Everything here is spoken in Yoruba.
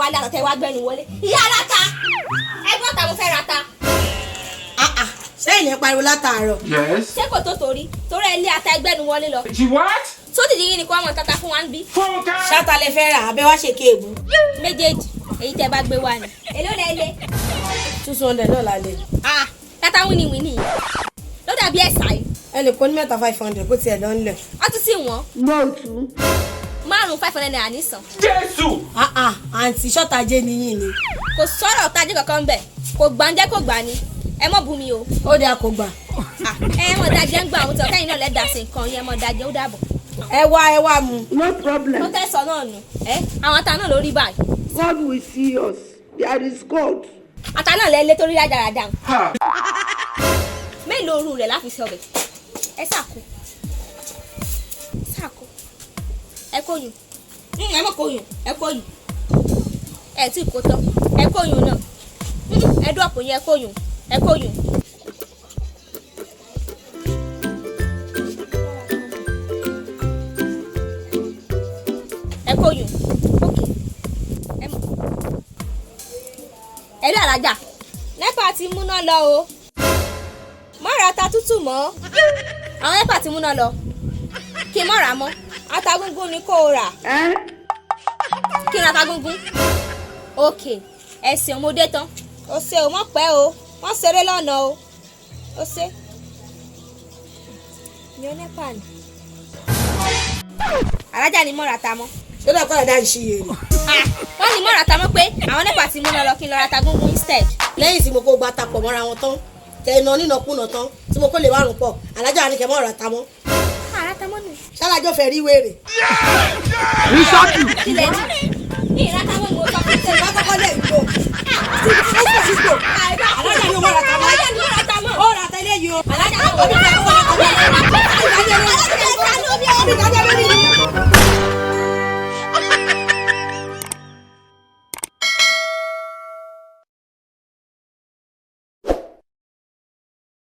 wá lé àtàtẹ̀ wá gbẹnu wọlé. Ìyá aláta, ẹgbọ́n ta mo fẹ́ ra ta. Ṣé ìyẹn pariwo látàárọ̀? Yes. Ṣé kò tó torí torí ẹ lé ata ẹgbẹ́nu wọlé lọ. She what? Sódìdí yìí ni kó àwọn tata fún wa ń bí. Funke. Ṣáta lẹ fẹ́ rà abẹ́ wá ṣe kéèbù. Méjèèjì èyí tẹ́ bá gbé wá ni. Èló lẹ lé? 200 náà la lè. Ah, tata wíníwíní ló dàbí ẹ̀sà yìí. Ẹ lè kó ní mẹ́ta 500 kó tiẹ̀ lọ ń lẹ̀. Wọ́n tún sì wọ́n. Márùn-ún ₦500 nísàn. Jésù. Àǹtí ṣọ́tàjé ni yín ni. Kò sọ̀rọ̀ tají kankan bẹ̀, kò gbàǹjẹ́ kò gbà ni, ẹ mọ̀ bú mi o. Ó dáa, kò gbà. Ah, ẹ mọ̀ dájẹ́ ń gbà àwọn tí ọ̀kẹ́yìn náà lẹ́dàá sí nǹkan yẹn, mọ̀ dájẹ́, ó dàbọ̀. Ẹ wá, ẹ wá mu. No problem. Tó tẹ̀sán náà nù ẹ, àwọn ata náà lórí báyìí. God will see us. There is God. Ata náà lẹ lé torí rádaràdà. Ha. Mélòó oru rẹ̀ láfi ṣe ọbẹ̀? Ẹ sàkó sàkó, ẹ kó yùn. Ẹ mọ̀ kó yùn, ẹ kó yùn, ẹ tí kò tán, ẹ kó yùn náà. Ẹ dọ́ọ̀pù yẹn, ẹ kó yùn, ẹ kó yùn. Ẹ kó yùn, ok, ẹ mọ̀ ẹ rí àlájà NEPA ti múná lọ o. Má ra ata tútù mọ́, àwọn NEPA ti múná lọ, kí n má rà á mọ́. Ata gúngún ni kó o rà. Eh? Kí n ra ata gúngún, ok, ẹsìn mo dé tán. O ṣe o, mọ̀ pẹ́ o, wọ́n ṣeré lọ́nà o, o ṣe yan NEPA ni alájà ni mọ́ ra ta mọ́. Ṣé ó dà kọ́ àdá ń ṣe èrè? Ah, wọ́n ní mọ́ ra ta mọ́ pé àwọn NEPA ti múná lọ, kí n lọ ra ata gúngún instead. Lẹ́yìn tí mo kó gba tapọ̀ mọ́ra wọn tán, tẹ iná nínàkúnà tán, tí mo kó lè márùn pọ̀, alájà ni kẹ́ mọ́ ọ̀rọ̀ ta mọ́. Àrà ta mọ́ nù. Ṣálájọ́ fẹ́ rí wèrè. Kílẹ̀ ní ìrata.